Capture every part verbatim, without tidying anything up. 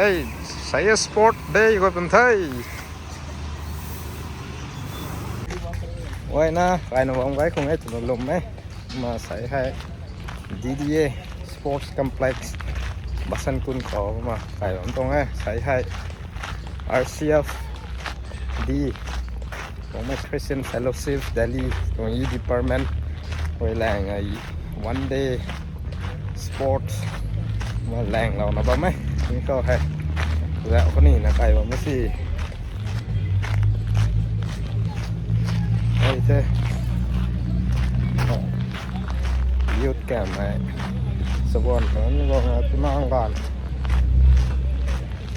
Hey, sai sport day khou pun the. Uaina kaina bam gay khang e twna lwm e. Ma sai hei D D A Sports Complex Basant Kund khou ma kai bam tuang e. Sai hei R C F D, Rongmei Christian Fellowship Delhi tuang youth department khou lang e, one day sports ma lang lou na bam e. Ni khou hei za khou ni na kai bam e si. Hei the. Youth camp hei. Sabon kan ni bam e, tunang kan.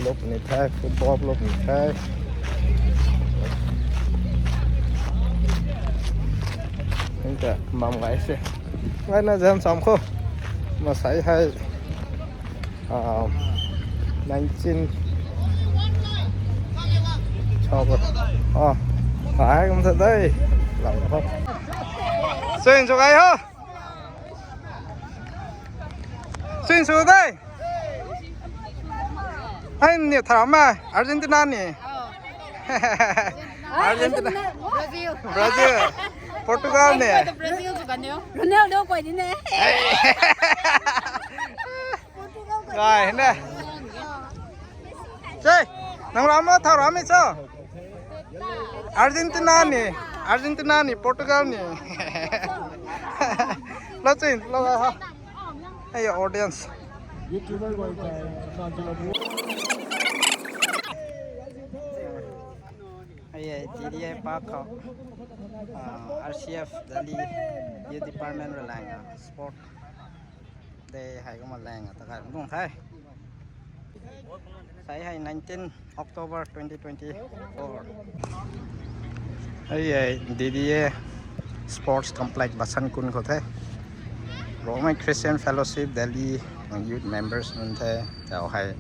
Club ni the, football club ni the. Ningta mam gay se. Ngai na zam sam khou. Ma sai hei, ah, nineteen. Chau ko. Ah, hai kum sa dai. Lau ko. Swing chu gay ho. Swing chu dai. Ai ni tharam ma Argentina ni. Argentina. Brazil. Brazil. Portugal ni. Brazil chu kan nio. Ronaldo koi di ne. Gai ne. Sei, nang ram ma thau ram e cho. Argentina ni, Argentina ni, Portugal ni. Lo chin, lo ha. Hey, audience. Hey, T D A park khou, ah, R C F Delhi Youth Department rui lang, ah, sport day hei kumna lang, ah, ta kai bam tuang the. Sai hei nineteen October twenty twenty-four. Hei hei D D A Sports Complex Basant Kund khou the. Rongmei Christian Fellowship Delhi youth members nunc the. Tau hei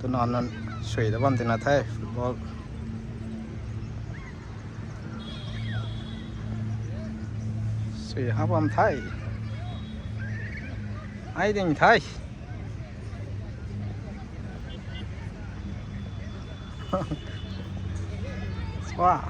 tuna nunc sui da bam tina the football. Sui ha bam the. Ai ding the. Wow.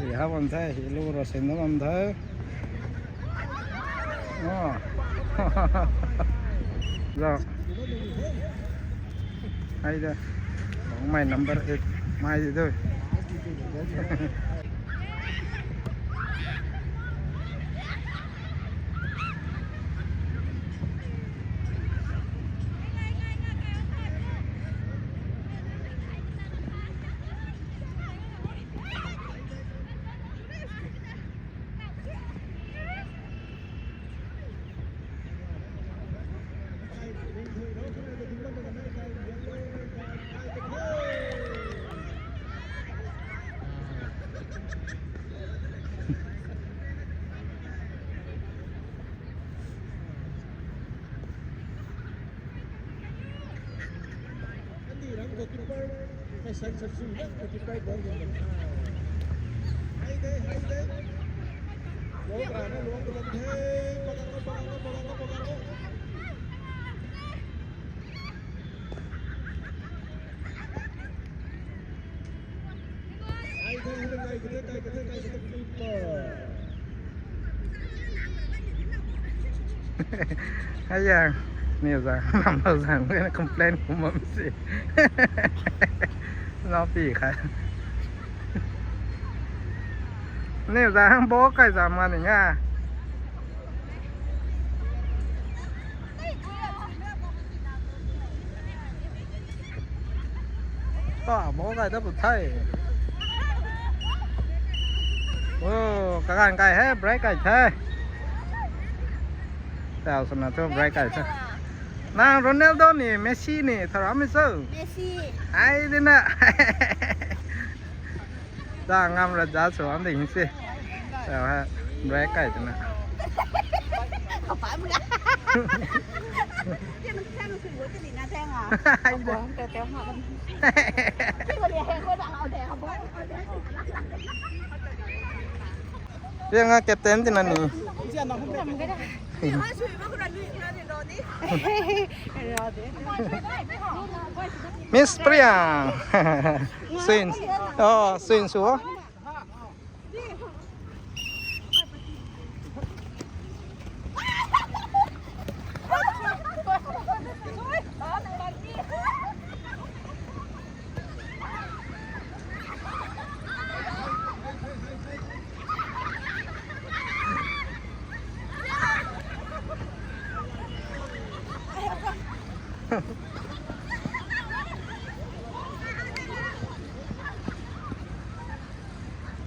Hei ha bam the, hei lu ro sin na bam the. Oh. Zo. Ai da. Mai number eight. Mai di do. Hei yang, niw zang, nam lou zang, kena complain kum bam si. Nau pi kha. Niw zang, bo kai zang ma ni nga. Ka ball kai ta pu the. Oh, kaganv kai he, break kai the. Tau swna thu break kai the. Nang Ronaldo ni, Messi ni, tharam mi so. Messi. Ai dina. Da ngam ra ja so am ding si. Tau ha, break kai tina. Ai da. Riang a captain tina ni. Miss Priang. Swin. Oh, swin su.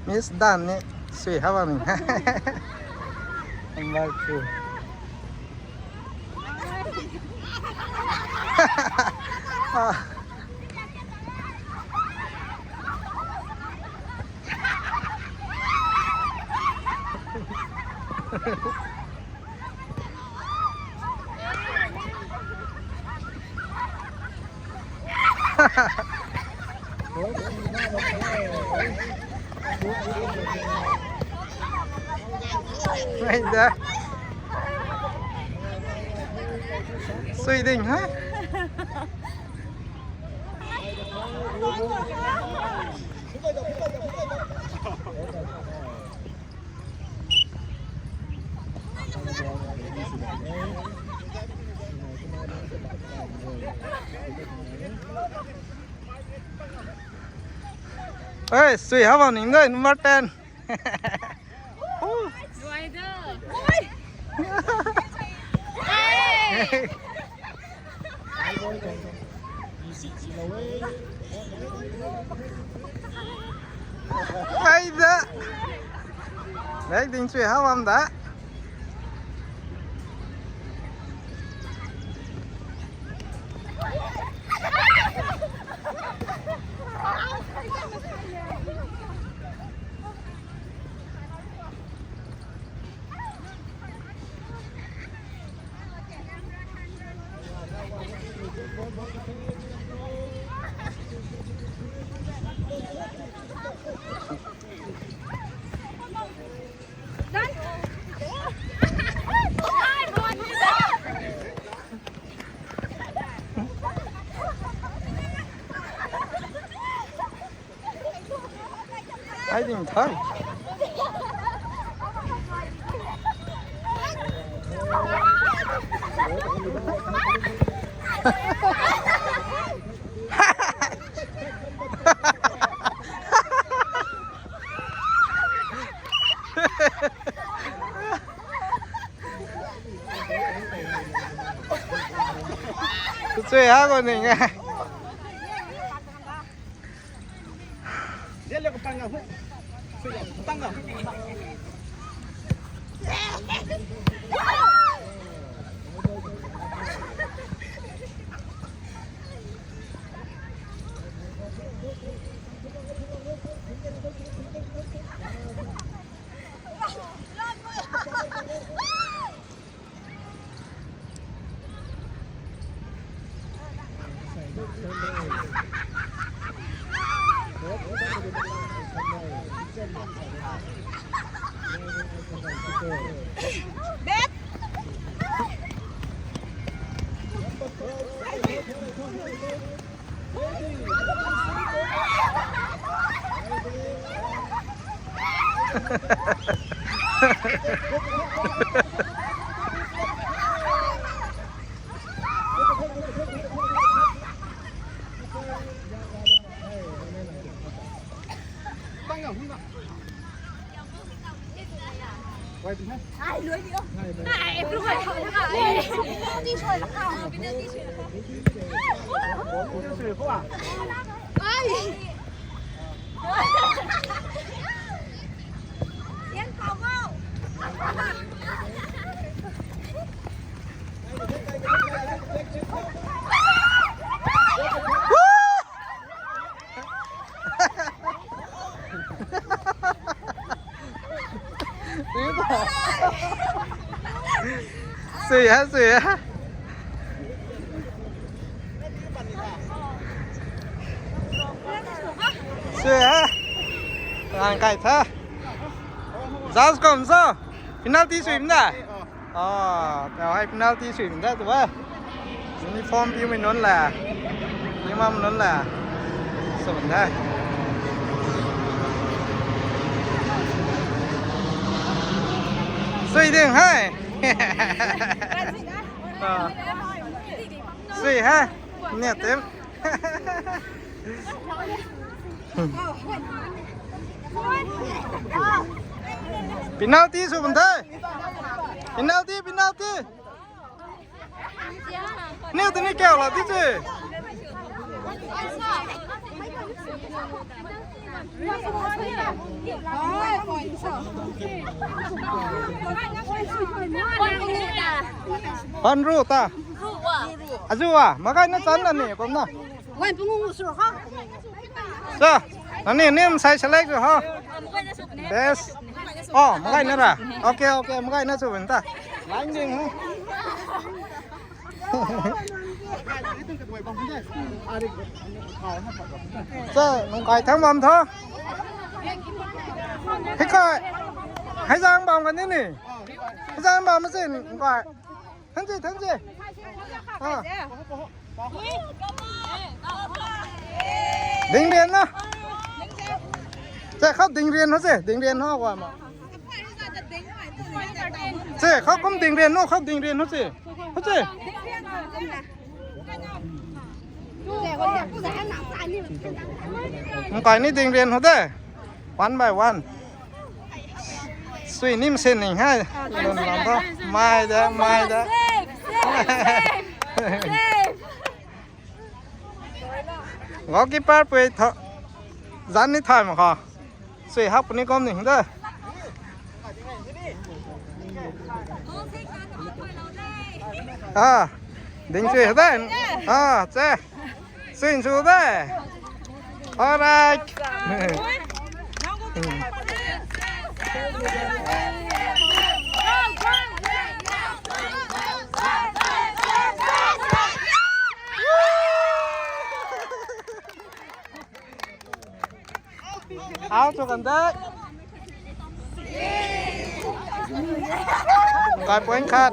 Miss Dan ni sui hawang ni. Number two. Ai da. Sui ding ha. Hey, sui hawang ning doi, number ten. Ai da. Back ding chui hawang da. Ai ding thang. Chui ha ko ning e. Sui ha, sui ha. Sui ha. Ang kai tha. Judge kum so. Penalty sui mna. Ah, tau hei penalty sui mna tu ba. Uniform piu mei nunc la. Piu mam nunc la. Sw bam the. Sui ding hei. Ah. Sui ha. Nia tim. Penalty sw bam the. Penalty, penalty. Ni tu ni kau la ti che. Pan ru ta. Azu a, makai na chan na ni, kum na. Wan pungu ngu suru ha. Sa, nani nim sai select ho. Best. Oh, makai na ra. Okay, okay, makai na chu bun ta. Line ding ho. Sa, nung kai thang bam tho. Hei kai. Hei zang bam kan ni ni. Hei zang bam ma sin nung kai. Thank you, thank you. Ah. Ding rian na. Che, khou ding rian ho che, ding rian ho kwa ma. Che, khou kum ding rian no, khou ding rian ho che. Ho che. Nkai ni ding rian ho de. One by one. Sui nim sin ning hai. Lun lam bo. Mai da, mai da. Goalkeeper pui tho. Zan ni thai ma kho. Sui hak puni kom ning da. Ah, ding sui ha da. Ah, che. Sui sui da. Alright. Au chu kan de. Kai point khat.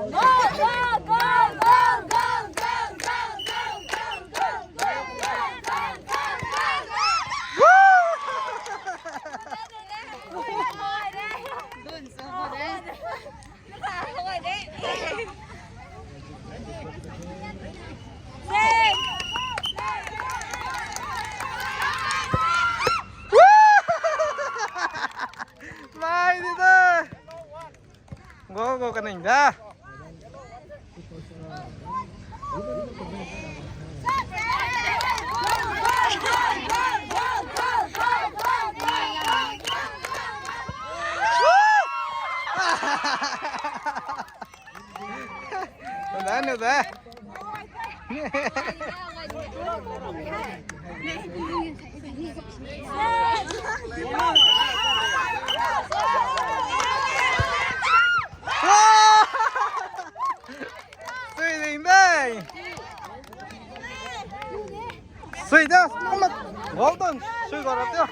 Mai di da. Go, go, kaning da. Nada, nada. Sui ding de. Sui da, ama, well done. Sui go rap da.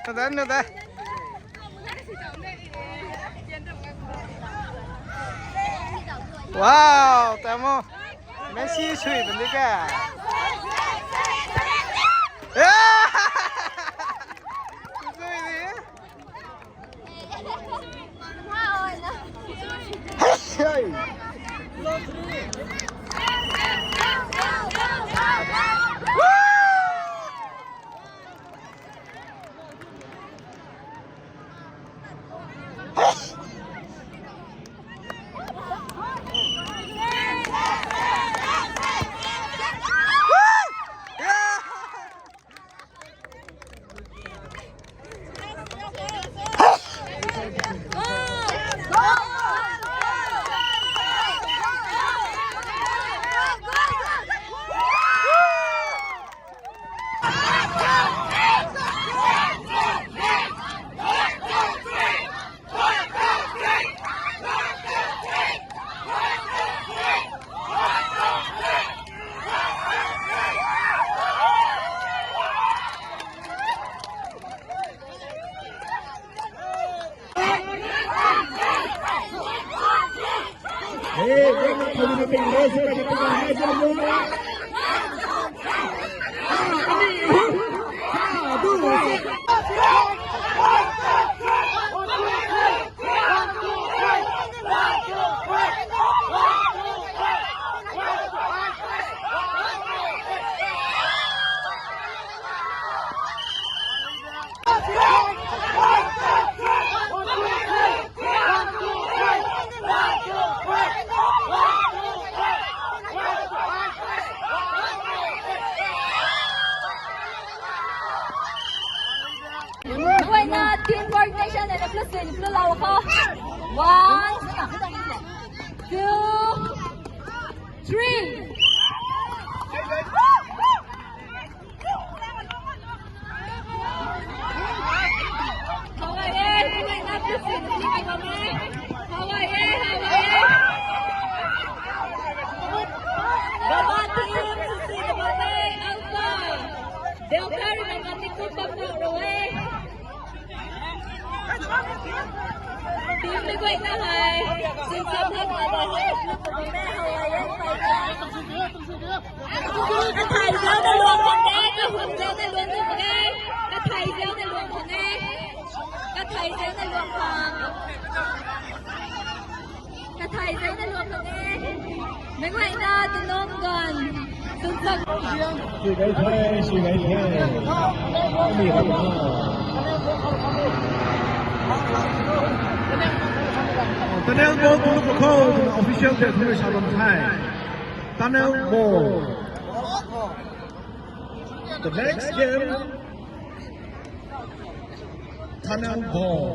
Nada, nada. Wow, tamo. Messi sui bandi ka. Yeah! Sui di. Guayna team coordination and plus in plus lau kho. One, two, three. Team mei guayna hei, sinsam hak na da hei, na pum mei hau lai e, pai ta. Kathai zau na luang khang e, kahum zau na luang khang e, kathai zau na luang khang e, kathai zau na luang khang. Kathai zau na luang khang e. Mei guayna tunung gan. Tunsang. Sui gai the, sui gai the. Tunnel ball tu luk kho, official te thu sa bam the. Tunnel ball. The next game, tunnel ball.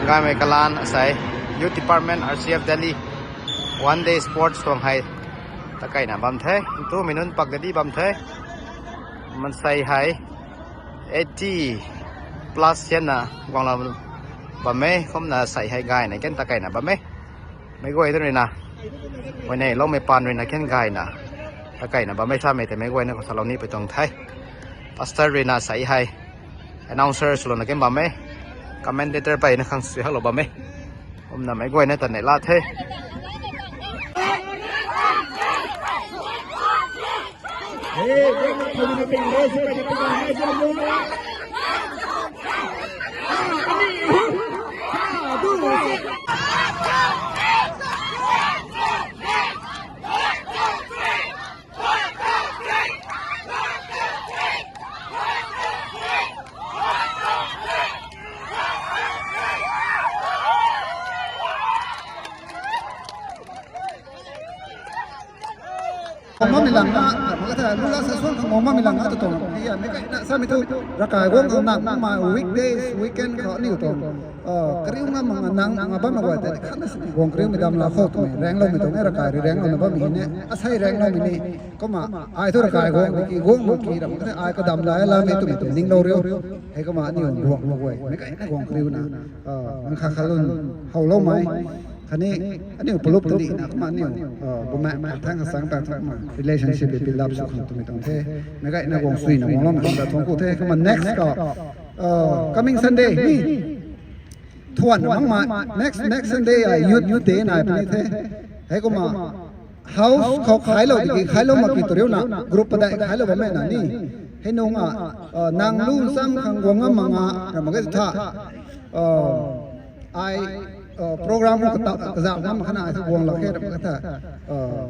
Gaymei kalan asei, Youth Department, R C F Delhi, One Day Sports tuang hei. Takaina bam the, tu minun pak dadi bam the. Mansei hei eighty plus sianna guanglou bam e, kumna sei hei gayna ken takaina bam e. Meic guay ruina, huayneiloumei paan ruina ken gayna takaina bam e samei tei meic guayna khou salou ni pui tuang the. Pastor ruina sei hei announcer swlouna ken bam e. Commentator peyna khang sui haklou bam e. Kumna meic guayna tanei la the. Mami lang na, maka ta, lu la sa suan khang mami lang na tu tuang. Iya, mei kai na, sa mi tu, rakai guang khang nang, ma weekdays, weekend khou aniu tuang. Ah, kariu nga mang nang, nga bam na guay ta, khat na si guang kariu mi dam la khou tu mei, rengloumei tuang, rakai ri renglouna bam mi ne, asei rengloumei ni. Kumna, ai tu rakai guang, ki guang ma ki ram, ai ka dam la, la mei tu mei tu, ninglou riu. Hei kumna aniu guang ma guay, mei kai na guang kariu na, ah, nang kha kha lun, howloumei. Khatni aniu palup tadi na kumna aniu, ah, bumei, thang asang ta thang ma relationship build up sw khang twmei tuang the. Meic guayna guang suina guanglou na tuang ku the. Kumna next khou, ah, coming Sunday ni thuan mang ma, next, next Sunday, ah, youth, youth day nai puni the. Hei kumna house khou khailou tiki khailou mak ki tu riu na group padeih khailou bammei na ni. Hei nung a, ah, nang lu sam khang guang ngam mak nga, ram mak ge tha. Ah, ai, ah, program khou kata, kazauh ngam mak khana ai thu guang lak khe ram mak ge tha. Ah,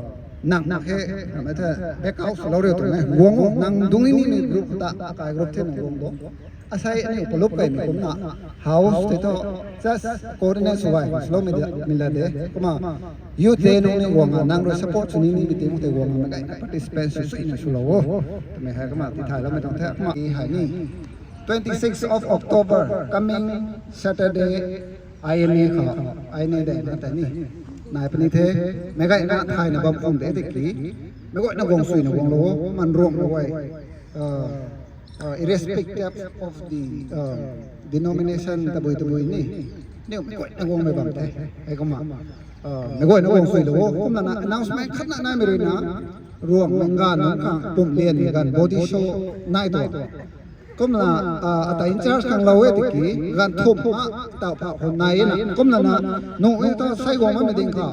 nang mak khe ram mak ge tha. Back out swlou riu tuang e. Guang o, nang dung ni ni group ta, akai group the nang guang do. Asei aniu palup kaimei kumna house tei thu just coordinate swai swlou mi de, mi la de. Kumna youth day nung ni guang a, nang rui support sw ni ni mi tei mei tei guang a, meic guayna participant sw suina swlou o. Twmei hei kumna tithaylou mei tuang the. Kumna i hei ni twenty six of October, coming Saturday, I N A khou, I N A day na tei ni nai puni the. Meic guayna thayna bam khang de tiki, meic guayna guang suina guanglou o, man ruang meic guay. Ah, ah, irrespective of the, ah, denomination tabui tabui ni, ni meic guayna guangmei bam the. Hei kumna, ah, meic guayna guang suilou o. Kumna na announcement khat na naimei ruina, Ruang mei ganv nunc khang pumh lian ganv body show nai tuang. Kumna, ah, ata in charge khang lou e tiki, ganv thum a, tau pha khou nai e na. Kumna na, nung e ta sai guang mei ding kha,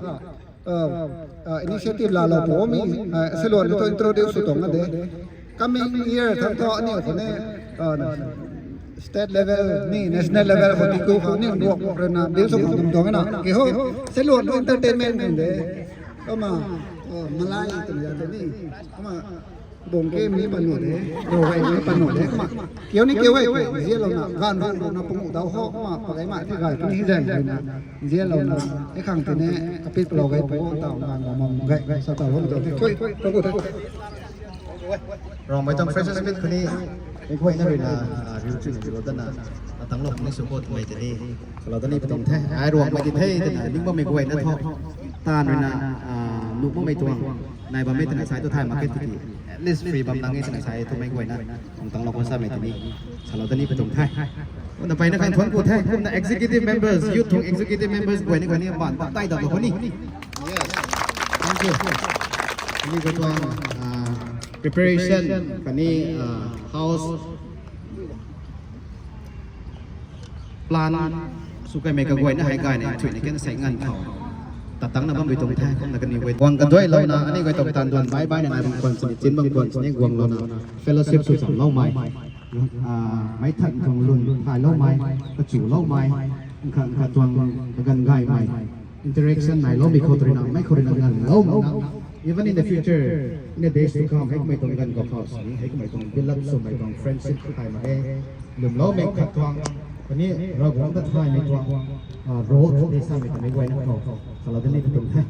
ah, ah, initiative la lou pu mi, ah, se luan to introduce sw tuang a de. Coming year thang to aniu khou ne, ah, state level ni national level khou ti ku khou ni ruak ruak rui na bil sw khang dum tuang e na. Ke ho, se luan to entertainment kan de. Kumna, ah, malai twna ya te ni. Kumna, bung ke mi panu de, ro gay mi panu de, kumna. Kiu ni kiu gay, zianlouna, ganv ruang ruang na pung u dau ho, kumna, pakai ma, ti gay, kuni hi zang, na, zianlouna, e khang tine, kapit palou gay pu, tau, ganv ruang mum gay, sa tau, ho, tau, tui, tui, tui, tui. Rongmei tuang freshers meet khou ni, meic guayna rui na, ah, riu chui na riu dana, atang lou ni support mei tini, salou dani patuang the, ai ruang mei ti the, tana, ning bammei guayna tho, tan rui na, ah, nuh bammei tuang, nai bammei tana sai tu thay mak ke tiki, at least free bam nang e tana sai tu meic guayna, ong tang lou khou samei tini, salou dani patuang the. Kumna peyna khang thuanc ku the, kumna executive members, youth tuang executive members guayna khou ni ban bam tai dap lou khou ni. Thank you. Kani khou tuang, ah, preparation, kani, ah, house plan, sw kaimei kaguayna hei gay na, chuina ken sei nganv khou. Tatangna bammei tuang the, kumna kani guay. Guang kaduai louna, ani guay tuang tan duan bai bai na nai bam khwan sini, chin bam khwan sini, guang louna, fellowship sw cham loumei. Ah, meic than tuang lun thay loumei, kachu loumei, nkha nkha tuang kaganv gaymei. Interaction nai loumei khou rui na, meic khou rui na nganv lou mak na. Even in the future, in the days to come, hei kummei tuang ganv khou khou sini, hei kummei tuang build up swmei tuang friendship thay mak e. Lwmloumei khat tuang, khatni Ravguangc ta thaymei tuang, ah, role tei samei tuang meic guayna khou, salou dani patuang the.